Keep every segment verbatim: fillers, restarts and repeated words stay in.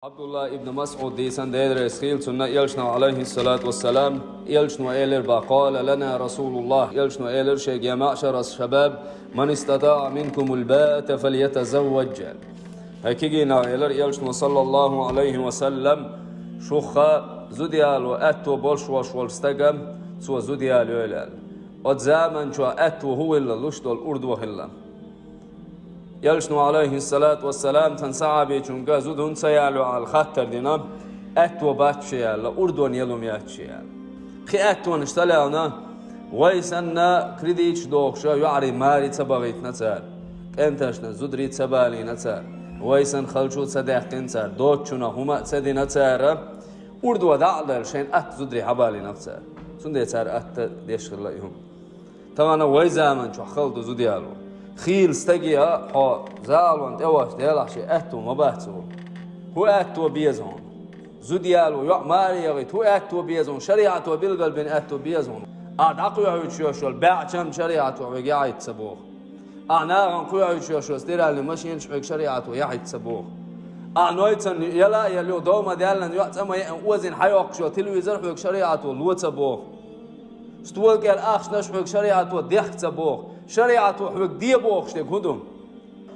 Абдулла ибн Масъуд дийсан, Дела реза хилва цунна, Элчано, алайхиссалату вассалам, Элчано элира ба: «Къала лана Расулуллах», Элчано элира шайга: «Я маъшара шабаб, ман истатаъа минкумул баата фальятазавваж». ХӀай кегий нах, элира Элчано, саллаллаху алайхи ва саллам, шух зуда яло аьтто болуш волуш волу стага, цо зуда ялайойла аьлла. Оцу заманчохь аьтто хӀун хилла, луш долу урдо хилла. Элчано, алайхиссалату вассалам, цхьана сахьабичуьнга зуда хӀунда ца ялайо аьлла хаттар дина, аьтто бац шен аьлла, урдонан яло яц шен аьлла. Кхин аьттонаш ца лаьцна, вай санна кредиташ дохуш йоӀарий маре ца бахийтина цара, кӀенташна зударий ца балийна цара, вай санна халчу ца даьккхина цара, доцучунах хӀума а ца дина цара, урдо дӀа а даьлла, шайна атта зударий хьабалийнарг цара. Цундела цара атта деш хилла и хӀума. Тахана вай заманчохь хала ду зуда яло. Хийла стаге а хьо залонна тӀе вахча, делахь шен аьтто ма бац ву. ХӀун аьтто беза хьуна? Зуда яло йоӀ маре яхийта хӀун аьтто беза хьуна? ШариӀато билгалбина аьтто беза хьуна. Ахь дӀакхоьхьуьйтуш йолуш йолу баьӀчам шариӀато хьоьга яхьийта ца боху. Ахь нахана кхоьхьуьйтуш йолуш йолу стиральный машинаш хьоьга шариӀато яхьийта ца боху. Ахь нойцан яла а яла йолу, дов ма-даьллина, йоӀ цӀа ма яьллина, озийна хьайоккхуш йолу телевизор хьоьга шариӀато ло ца боху. Стол кӀел ахчанаш хьоьга шариӀато дехка ца боху. ШариӀато хьоьга де бохуш дерг хӀун ду?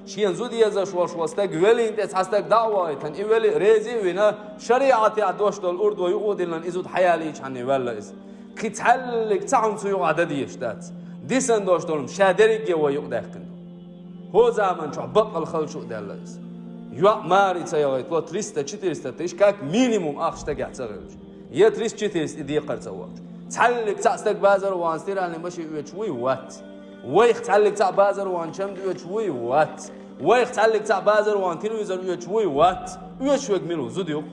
Шена зуда езаш волуш волу стаг веллина тӀе цхьа стаг дӀа а вахийтина, и велли а реза а вина, шариӀатехь дош долу урдо юкъа а диллина, и зуда хьаялийчхьана ваьлла иза. Кхин цхьаьллиг цхьа хӀума цу юкъахь дан дезаш дац. Дисан дош долу ша дерриге вай юкъа даьккхина ду. ХӀо заманчохь баккъал халчу а даьлла иза. ЙоӀ маре ца яхийта, триста-четыреста тысяч как минимум ахча стагехь ца хилча. Я триста-четыреста и декхар ца вахча. Цхьаьллиг цхьа стаг базар ван стиральный машин оьцуш вуй? Вац. Вайх цхьаьллиг цхьа базар ван чамда оьцуш вуй? Вац. Вайх цхьаьллиг цхьа базар ван телевизор оьцуш вуй? Вац. Оьцуш верг мила ву? Зуда ю-кх.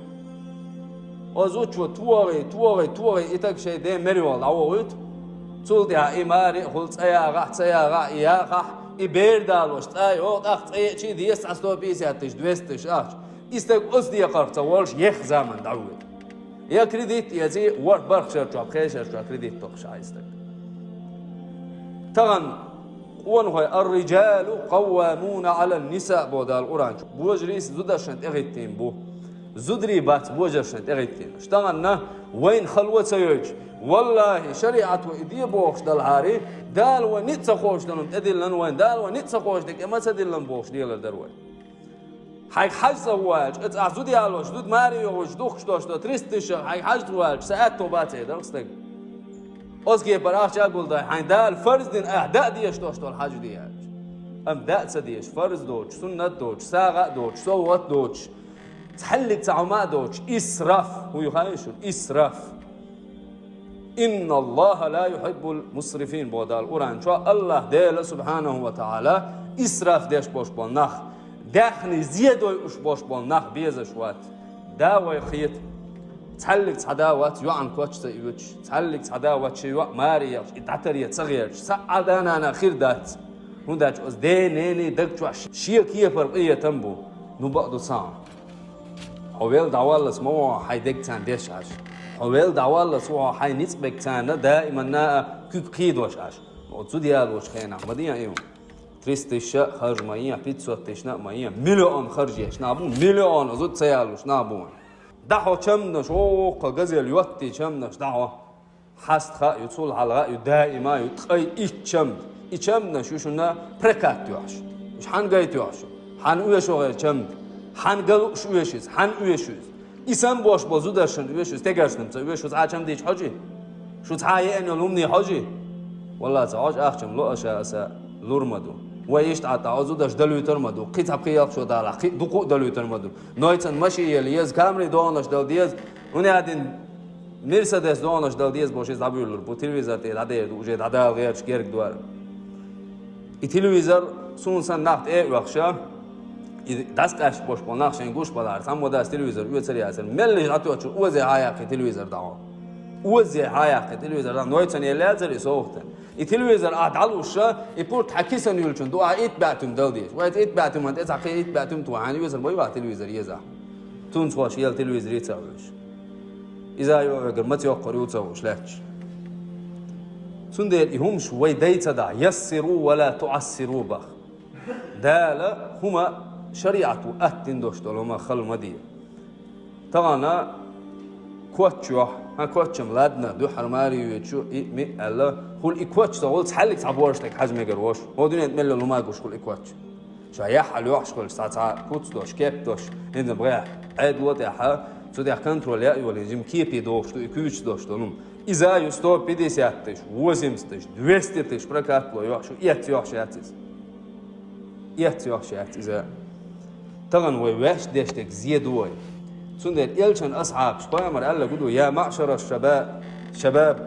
Оцу зудчо тохий, тохий, тохий, и стаг шайн ден мер йолу дӀавохуьйту. Цул тӀаьхьа и маре а хуьлу, цӀа ягӀахь, ца ягӀахь, и яхахь, и бер далош цӀа а йогӀу, тӀаккха цӀа еъча а деза цхьа сто пятьдесят тысяч, двести тысяч ахча. И стаг оцу декхарх ца волуш еха заман дӀавоьду. Я кредит эций, ворхӀ бархӀ шарчохь, пхи шарчохь кредит тохуш Ӏа и стаг. Тахана къонахой: «Ар-риджалу къаввамуна Ӏалан-нисаъ», боху Дала Къуръан чу. Божарий зударшна тӀехӀиттийна бу. Зударий бац божаршна тӀехӀиттийнарш. Тахана вайна хало ца йойтуш, валлахӀи, шариӀато и де бохуш далахьара, Дала вайн ницкъ ца кхочушдан тӀедиллина вайн, Дала вайн ницкъ ца кхочушдан тӀе ма ца диллина бохуш лелар дара вай. Хьайга хьаьжцӀа ву аьлча, оцу ахь зуда ялош, зуда маре йохуьйтуш духкуш долуш долу триста тысячах хьайга хьаьжцӀа ву аьлча, сан аьтто бац эр дара стаг. Оцу кепара ахча а гулдай, хьайн Дала фарз дина ахь даа дезаш долуш долу хьаж де аьлча. Амма даа ца дезаш, фарз доцуш, суннат доцуш, сагӀа а доцуш, совгӀат а доцуш, цхьаьллиг цхьа хӀума а доцуш, исраф, хӀун ю хаьий шуна? Исраф. «Инна Аллаха ла юхиббул мусрифин», боху Дала Къуръан чу. АллахӀ Дела, субхьанаху ва тагӀала, исраф деш болуш болу нах, даьхни зе дойуш болуш болу нах безаш вац. Да вай хета. Цхьаьллиг цхьа да вац йоӀан коч ца оьцуш, цхьаьллиг цхьа да вац шен йоӀ маре яхаш, и дӀатаре ца гӀерташ, цхьа а да-нана хир дац. ХӀунда аьлча оцу ден-ненан даг чохь шен кепара къинхетам бу. Ну, бакъ ду цхьа а. Хьо велла дӀаваллалц ма ву хьайн дегцарна деш Ӏаш. Хьо велла дӀаваллалц ву хьо хьайн ницкъ бегцарна даиманна а куьг кхийдош Ӏаш. Оцу зуда ялочу хенахь ма дийна и хӀума. Триста тысяч а харж ма е, пятьсот тысяч а ма е, миллион харж еш нах бу, миллион зуда ца ялош нах бу вайн. ДӀахьо чамданаш, воккха газель йоттий чамданаш дӀахьо. Хьаста хаа ю, цул хьалха а ю, даима а ю, ткъе итт чамда. И чамданаш ю шуна прокат йохьуш. Уьш хьан гайта йохьуш ю? Хьан оьшу гӀер чамда? Хьан ган лууш оьшу иза? Хьан оьшу иза? И санна бош болу зударшна оьшу иза, стегаршна ца оьшу, шу цхьа а чамдийча хьожий? Шу цхьа а еана йолу хӀуманий хьожий? Валлахь, ца хьожу, ахчам ло аша аса лур ма ду. Вай иштта Ӏа тӀе, о зудаш далуьйтар ма ду. Кхин цхьа пхи ялх шо далахь, кхин дукха а далуьйтар ма ду. Нойцан машин ела еза, камри догӀанаш дала деза. ХӀунда аьлла Мерседес догӀанаш дала деза бохуш иза дӀабуьйлур бу, телевизор тӀе дӀадер ду, уже дӀадала гӀерташ герга дора. И телевизор суна санна нах тӀе а оьхуша, и дӀасакъаьсташ бош болу нах шайн гуш балахьара, цхьаммо дас телевизор оьцар яцара. Меллиша дӀатоьхча, озе хьа яьккхи телевизор дӀахьо. Озе хьа яьккхи телевизор дӀахьо. Нойцан елла яцара и совгӀатан. И телевизор ахь дӀалуша, и пурт хьан кисан юьллучун ду, ахь итт баьӀ туьма дала дезаш. Вай итт баьӀ туьман тӀе цхьа кхин итт баьӀ туьма туху, хьайна оьзар ма ю ахь телевизор еза. Цунца хьош ела телевизор ца хьоьжуш. Иза а йоӀ вегар маца йоккхур ю ца хууш лаьтташ. Цундела и хӀумаш вай дай ца дахь, яссиру ва ла туӀассиру бах. Дала хӀума шариӀато аттина дош долу хӀума хала ма де. Тахана коч йохь, хьан коч-м ладна, дуьххьара маре йоьдуш ю, и ми аьлла, хӀула и коч ца гӀула цхьаьллиг цхьа божа стаг хьажа мегар вош. ХӀо дуьнен тӀа мел йола хӀума гуш хул и коч. Ша яхь хьал йохьаш хилча, цхьа, цхьа куц дош, кеп дош, хӀинца бгӀехь Ӏедало тӀехьа, цу тӀехь контроль яа йолийна, жима кепе дохуш ду и куьйчаш дош долу. Иза а ю сто пятьдесят тысяч, восемьдесят тысяч, двести тысяч прокат ло йохьаш ю, эцца йохьаш яц иза. Эцца йохьаш яц иза. Тахана вай ваьш деш дерг зе ду вай. Цундела элчан асхьабаш, пайхамар аьлла гу ду: «Я маъшара шаба-, шабаб,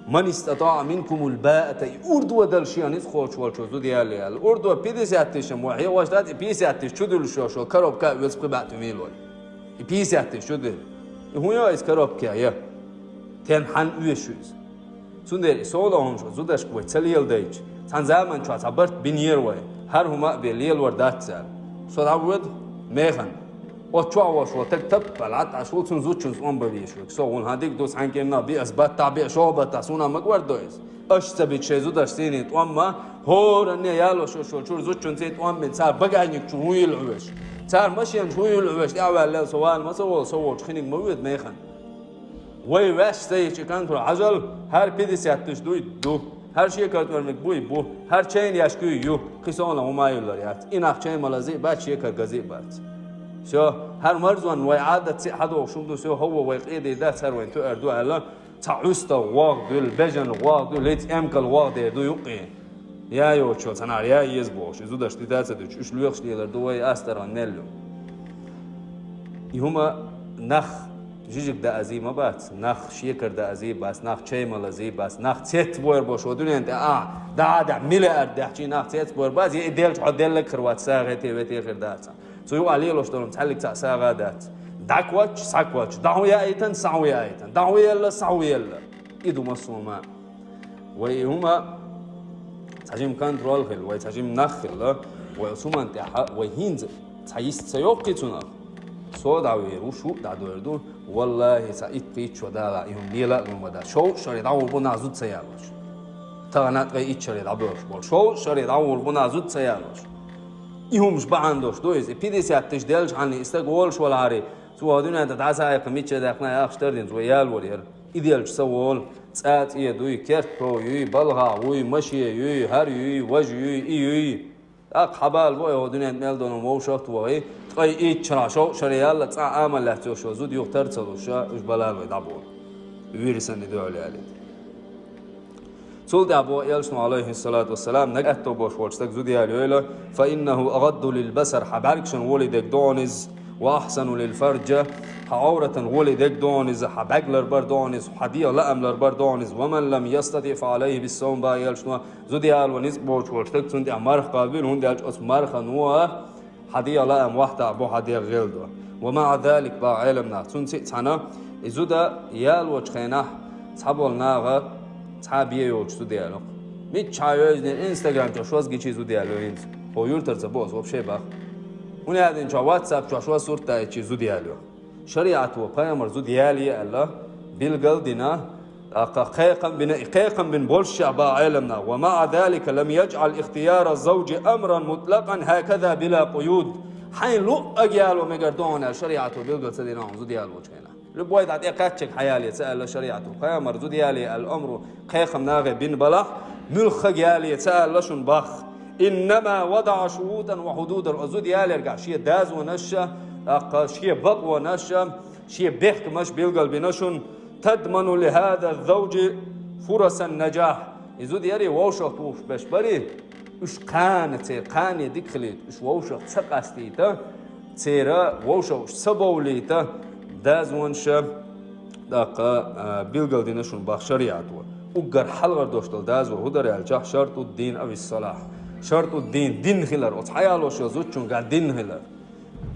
ман истатаъа минкумул баата», и урдо дала шен ницкъ кхочуш волчо зуда яле аьлла. Урдо пятьдесят тысяч ма хьегӀош дац, и пятьдесят тысяч чу дуьллуш йолу коробка а оьцу кхин баьӀ туьмий лой. И пятьдесят тысяч чу дуьллу. И хӀун йо иза коробка я? Тен хьан оьшу иза? Цундела и совнаха хӀума шу зудашка вай ца леладайча, цхьана заман чохь цхьа барт бинера вай, хӀара хӀума а бен лелор дац аьлла. Со дӀавоьду механа. Оцу чохь волуш волу стаг таппа лаьтташ ву, цунна зудчунна тӀом бан везаш ву. Со вуна хьан дика ду, цхьаьнгге а би ас баттахь бен, шо баттахь суна ма гор до иза. Аша ца бича шайн зудаш сийний тӀом ма, хӀоранне ялош йолуш волчуьра зудчунна цӀе тӀом бина, цара багажник чу хӀун йилла хьоьжуш. Цара машен чу хӀун йилла хьоьжуш, тӀе а ваьлла, со вала ма ца волу, со волчу хиниг ма воьду механа. Вай ваьш ца йича кантур хьажал, хӀара пятьдесят тысяч дуй ду, хӀара шекар тӀормиг буй бу, хӀара чайна яш куй ю, кхин совнаха хӀума а юллар яц. И нах чай ма лази а бац, шекар гази а бац. Всё, хӀара марзонна вай Ӏадатца а хьадогӀуш хӀума ду, всё, хӀавво вай къеде дац, хӀара вайн тоьар ду аьлла, цхьа Ӏуьста вогӀ дуьллу, бежана вогӀ дуьллу, хӀинца эмкал вогӀ дер ду юккъе. Я йоцучо цхьанхьара я еза бохуш, и зудаш тӀе дац а дуьтуш, уьш лоьхуш лелар ду вай астаргӀан мел ю. И хӀума нах жижиг даа зий ма бац, нах шекар даа зий бац, нах чай ма лази бац, нах цецбойр бо шо дуьнен тӀе а, да а дахь, миллиард дахь, чи нах цецбойр бац, я и делча хьо деллаг хир вац, сагӀа те вете хир дац. Цу юкъа лелош долу цхьаьллиг цхьа сагӀа а дац. ДӀакхоччу, схьакхоччу, дӀахьу яийтан, схьахьу яийтан, дӀахьу елла, схьахьу елла. И ду массо а ма. Вай и хӀума цхьа жима контроль хилла, вай цхьа жима нах хилла, вай оцу хӀуманна тӀехьа, вай хӀинца цхьа йист ца йоккхий цунах. Со дӀавер ву, шу дӀадойр ду, валлахӀи, цхьа итт-пхийтта шо далахь, и хӀума лела а лун ма дац. Шовзткъа шаре дӀагӀур бу нах зуда ца ялош. Тахана ткъе итт шаре дӀабоьлхуш болу. Шовзткъа шаре дӀагӀур бу нах зуда ца ялош. И хӀумаш бахьана долуш ду иза. И пятьдесят тысяч делча хьанна и стаг волуш валахьарий, цо дуьнен тӀе дӀасаийккха мичча даьккхина ахча тардина, цо ялор яра. И делча ца волу, цӀа цӀе дуй, керт пов юй, балхахь вуй, маше юй, хӀара юй, важа юй, и юй. ТӀаккха хьабала бу, айхьо дуьнен мел долу вовшах а тухий, ткъе итт шарахь шовзткъа шаре ялла, цкъа а амал лаьцна йолуш, зуда юха тар ца луш, уьш балалой дӀаболу. Вуьйр санна дуьхьал ялийта. Цул тӀаьхьа боху элчано, алейхиссалату вассалам, нагатто бош волчу стаг зуда яла йойла, фа иннаху агӀадду лил басар, хьан бӀаьргашна волий дерг догӀу иза, ва ахсану лил фарджа, хьан Ӏовратан волий дерг догӀу иза, хьан бӀаьг ларбар догӀу иза, хьан дегӀан лаам ларбар догӀу иза, ва ман лам ястатиъ фа алейхи биссавм, боху элчано, зуда яло ницкъ боцуш волчу стаг цунна тӀехь марха къабил, хӀунда аьлча оцу мархано хьан дегӀан лаам вахьтахь бу, хьан дегӀ гӀелдо. Ва маъа залик, боху Ӏеламнаха, цунца а цхьаьна и зуда ялочу хенахь цхьаболу наха цхьа а бен йолчу зуда яло. Миччахьа йоьзна, Instagram чохь шозза гичи зуда яло хӀинца. Хьо юьртара ца бо аса вообще бах. ХӀунда аьлла чохь WhatsApp чохь шозза сурт а йичи зуда яло. ШариӀато пайхамар зуда ялае аьлла, билгал а дина, тӀаккха кхайкхам бина, и кхайкхам бина болуш а боху Ӏеламнаха. Ва маъа залика лам яджӀал ихтияра завджи амран мутлакъан хьаказа била къуюд. Хьайн луъаг яло мегар ду хьуна аьлла, шариӀато билгал ца дина хьуна зуда ялочу хенахь. Любой дӀа тӀекхаьччиг хьан яле ца аьлла шариӀато. Пайхамар зуда ялае аьлла амру кхайкхам нахе бина балахь, муьлххаг яле ца аьлла шуна бах. Иннама вадаъа шурутан ва хьудудан. Оцу зуда ялоргахь шен дозанаш а, тӀаккха шен бакъонаш а, шен бехкамаш билгал бина шуна, тадману ли хьаза завджи фурасан наджахь. И зуда ярий вовшах тухуш беш барий, уьш кхана церан кхане дика хилийта, уьш вовшах ца къастийта, церан вовшах уьш ца бовлийта, дозанаш а, тӀаккха, а, билгал дина шуна бах шариӀато. Уггар хьалхара дош долу доза хӀун дара аьлча, шарту дин авис салахь. Шарту дин, дин хилар, оцу хьаялош йолу зудчуьнга дин хилар.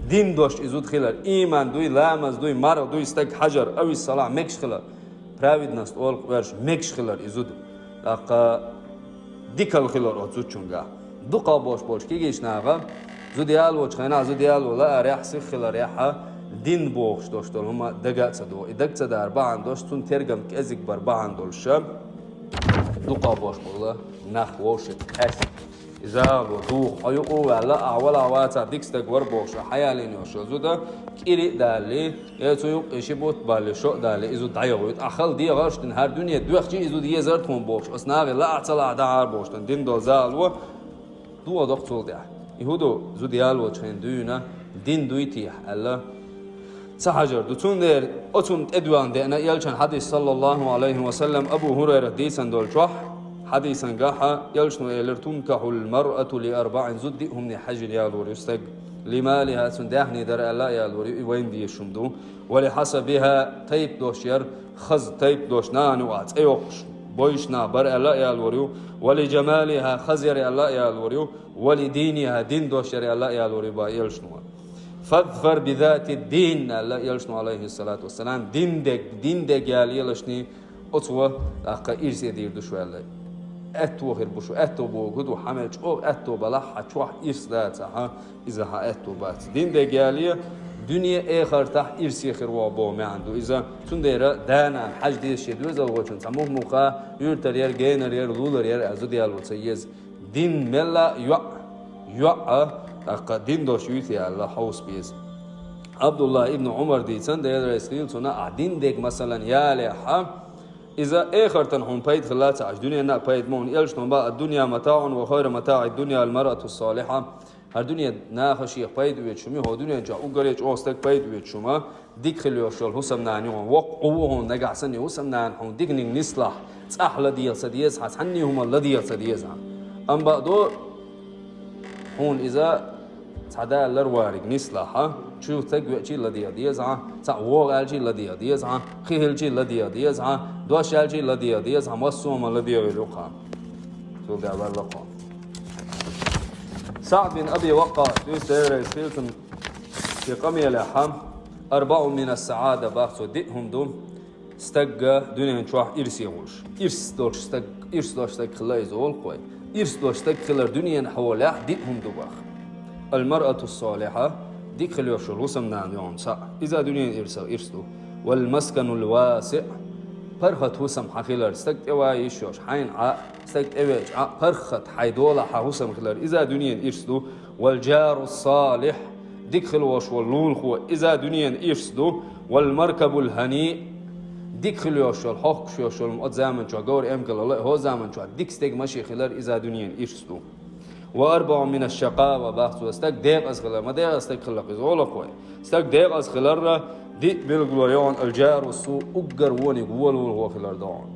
Дин долуш и зуда хилар, ийман дуй, ламаз дуй, марха дуй, стаг хьажар, авис салахь, мегаш хилар. Праведность олу кху оьрша, мегаш хилар и зуда. ТӀаккха дикал хилар оцу зудчуьнгахь. Дукхах болуш болчу кегийчу наха, зуда ялочу хенахь, зуда яло лаарехь, сиха хиларехь, дин бохуш долуш долу хӀума дага а ца догӀу. И дага ца дар бахьана долуш, цунна тергам кӀезиг бар бахьана долуш, дукхах болуш болу нах вовшех къаьстина. Иза ало, духу хьо юкъа а ваьлла, ахьа валахь вацахь дика стаг вара бохуш, хьаялийна йолуш йолу зуда, кӀири а далале, я цу юкъе ши бутт балале, шо а далале, и зуда дӀайохуьйту. Ахьа хала дегӀарш дина, хӀара дуьне доьхчий и зуда езара тхуна бохуш, аса нахе лаахь ца лаахь дахьара бохуш, дина долу зало, догӀа доккху цул тӀаьхьа. И хӀун ду, зуда ялочу хенахь дуьйна, дин дуй техьа аьлла, ца хьажар ду. Цундела оцунна тӀедоьгӀна деана элчан хьадис, саллаллаху алейхи ва саллям, Абу ХӀурайрат дийцина долчохь, хьадисан гахьа элчано элира: «Тункахьул маръату ли арбаӀин», зуда диъ хӀумане хьаьжжина ялор ю стаг. «Ли малиха», цуьнан даьхни дара аьлла а ялор ю, и вайна дезаш хӀума ду. «Ва ли хьасабиха», тайп дош яра, хаза тайп дош, нахана юкъахь цӀе йоккхуш, бойуш нах бара аьлла а ялор ю. «Ва ли джамалиха», хаза яра аьлла а ялор ю. «Ва ли диниха», дин дош яра аьлла а ялор ю боху элчано. «Фазфар би зати дин», аьлла элчано, алейхиссалату вассалам, дин дег, дин дег яла елашний, оцо, тӀаккха ирсе дийр ду шу аьлла. Аьтто хир бу шу, аьтто бохург хӀун ду, хьан мел чӀогӀа аьтто балахь, хьан чохь ирс дацахь, иза хьан аьтто бац. Дин дег яле, дуьне эхартахь ирсе хир ву боху маьӀна ду иза. Цундела да-нана хьажа деза шен доьзалхочун, цхьа мух-муха, юьртара яра, генара яра, лулара яра, а зуда яло ца еза. Дин мелла а йоӀ, йоӀ а, тӀаккха дин дош юй те аьлла, хьовса беза. Абдуллах ибн Умар дийцан, Дела реза хила цунна, ахьа дин дег, масалан, ялехьа, иза эхартан хьуна пайда хилла ца Ӏаш, дуьненна а пайда ма хьуна, элчано боху: «Ад-дунья матаӀун ва хайру матаӀид-дунья аль-маръатус-салиха». ХӀара дуьне наха шех пайда оьцуш хӀума ю, хӀокху дуьнен чохь уггаре чӀогӀа стаг пайда оьцуш хӀума, дика хила йолуш йолу хӀусамнана ю хьуна. Воккха гӀо ву хьуна, нагахь санна и хӀусамнана хьуна диканиг нислахь, цӀахь ладегӀа ца деза хьан, цхьанний хӀума ладегӀа ца деза хьан. Амма бакъдо, хьуна иза цхьа далар вариг нислахь, чу стаг веачий ладегӀа деза хьан, цхьаъ вогӀу аьлчий ладегӀа деза хьан, кхин хилчий ладегӀа деза хьан, дош аьлчий ладегӀа деза хьан, массо а хӀума ладегӀа веза хьан. Цул тӀаьхьа ваьлла кхо. СаӀд бин Аби Ваккъас, дуьйцу, Дела реза хила цунна, шен къамелехьа: «АрбаӀун мина ас-саӀада», бах цо, диъ хӀума ду стагга дуьнен чохь ирсе хуьлуш. Ирс долуш стаг, ирс долуш стаг хила иза олу кхой. Ирс долуш стаг хилар дуьненан хьолехь диъ хӀума ду бах. «Аль-маръатус-салиха», дика хила йолуш йолу хӀусамнана ю хьуна цхьаъ. Иза дуьненан ирсах ирс ду. «Валь-масканул васиӀ», паргӀат хӀусам хьан хилар, стаг тӀе ван йиш йолуш, хьайна Ӏа, стаг тӀевеача Ӏа, паргӀат хьайн долахь хьан хӀусам хилар, иза дуьненан ирс ду. «Валь-джарус-салих», дика хила волуш волу лулахо, иза дуьненан ирс ду. «Валь-маркабуль-хӀаниъ», дика хила йолуш йолу, хьохкуш йолуш йолу, оцу заман чохь говр эмкалла ло, хӀо заман чохь дика стеган машен хилар, иза дуьненан ирс ду. «Ва арбаӀун мина аш-шакъава», бах цо, стаг декъаза хилар, ма декъаза стаг хилла иза олу кхой. Стаг декъаза хиларра диъ билгало ю хьуна: «Аль-джарус-суъ», уггар вониг вон лулахо хилар ду хьуна.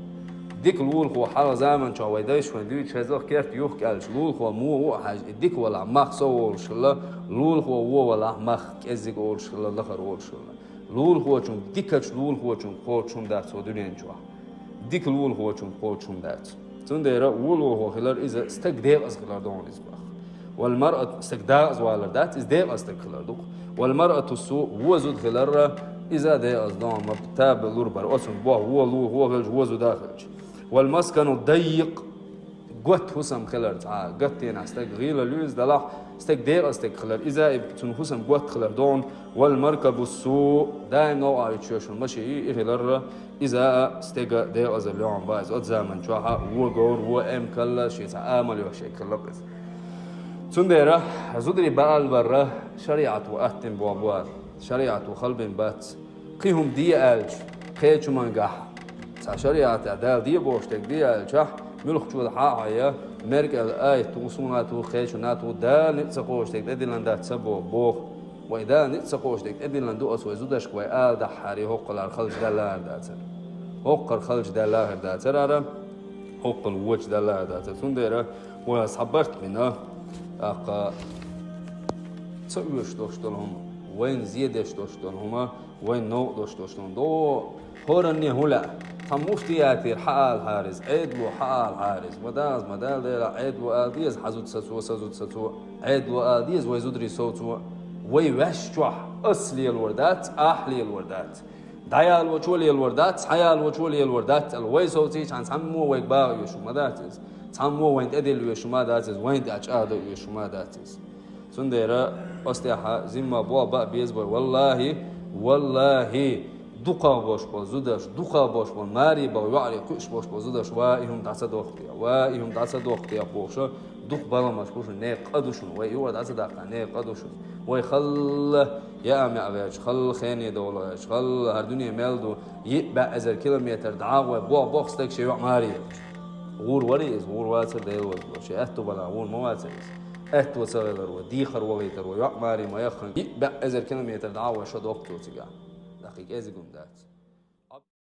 Дика лулахо, хьалха заман чохь вай дайша вайн дуьйцуш хеза, керта юхкаьллачу лулахо вон ву а хьаьжа, и дика валахь, мах со волуш хилла, лулахо вон валахь, мах кӀеззиг олуш хилла, лахара олуш хилла. Лулахочуьнга, дикачу лулахочуьнга кхочуш хӀума дац хӀо дуьнен чохь. Дика лулахочуьнга кхочуш хӀума дац. Цундела вон лулахо хилар иза стаг декъаза хилар ду хьуна иза бах. «Валь-маръат», стаг декъаза валар дац, иза декъаза стаг хилар ду-кх. «Валь-маръатус-суъ», вон зуда хиларра, иза декъаза ду хьуна, ма таба лур бара. Оцунна боху вон лулахо хилча, вон зуда хилча. «Валь-маскануд-даййикъ», готта хӀусам хилар цхьа, гаттенахь стаг гӀийла луьйза далахь, стаг декъаза стаг хилар, иза а цуьнан хӀусам готта хилар ду хьуна. «Валь-маркабус-суъ», даим новкъа йитчоьшун машин ю, и хиларра, иза а стега декъазалла ю хьуна бах иза. Оцу заман чохь а вон говр, вон эмкалла, шен цхьа амал йолуш шайга хилла иза. Цундела зударий баал барра шариӀат ву аттина боху бу ала. ШариӀат ву халбина бац. Кхин хӀума де аьлча, кхечу мангахь, цхьа шариӀатехь Дала де бохуш дерг де аьлчахь, муьлххачо хьа а хьайя, мергал аят ву, суннат ву, кхечу нат ву, Дала ницкъ ца кхочу дерг тӀедиллина дац ца боху, боху. Вай Дала ницкъ ца кхочу дерг тӀедиллина ду аса вай зудашка вай ала дахьари, хӀоккхалара халча даьлла хир дацара. ХӀоккхара халча даьлла хир дацара ара, хӀоккхала воча даьлла хир дацара. Цундела вай аса хьан барт бина, тӀаккха ца оьшуш долуш долу хӀума, вайна зе деш долуш долу хӀума, вайн новкъа долуш долуш ду. ХӀоранне хӀун лаьа? Цхьа муфтиятера хьаалахьара иза, Ӏедало хьаалахьара иза. Ма дагӀаза, ма Дала делахь, Ӏедало ала деза, хьан зуда сацо, сан зуда сацо. Ӏедало ала деза, вай зударий совцо. Вай ваьш чохь ас лелор дац, ахь лелор дац. ДӀаялочо лелор дац, схьаялочо лелор дац аьлла. Вай совцийчхьана цхьаммо вайга багӀа оьшуш ма дац иза. Цхьаммо вайна тӀедилла оьшуш ма дац иза, вайна тӀехь чӀагӀдан оьшуш ма дац иза. Цундела оцу тӀехь зимма боху бан беза вай, валлахӀи, валлахӀи, дукхагӀа болуш болу зудаш, дукхагӀа болуш болу маре боху йоӀарий кхуьуш болуш болу зудаш, ва и хӀума дӀа ца дохку те, ва и хӀума дӀа ца дохку те бохуша, Дукха баламаш ба шун, некъа ду шун, вай юкъе дӀа ца даккха, некъа ду шун. Вай халла яа маӀа ваьча, халла хене довла ваьча, халла хӀара дуне мел ду, йиъ бӀаь эзар километр дӀагӀа вай бох-бох стаг ший йоӀ маре йолча. ГӀур варий из, гӀур вацар Даьла вазло, ший аьттув бале гӀур ма вацар из. Аьттув ца хилар вай, дехар валийтар вай йоӀ маре ма яхханга, йиъ бӀаь эзар километр дӀагӀа вай шо дохк цо цигахь. ТӀаккха кӀезига хӀама дац.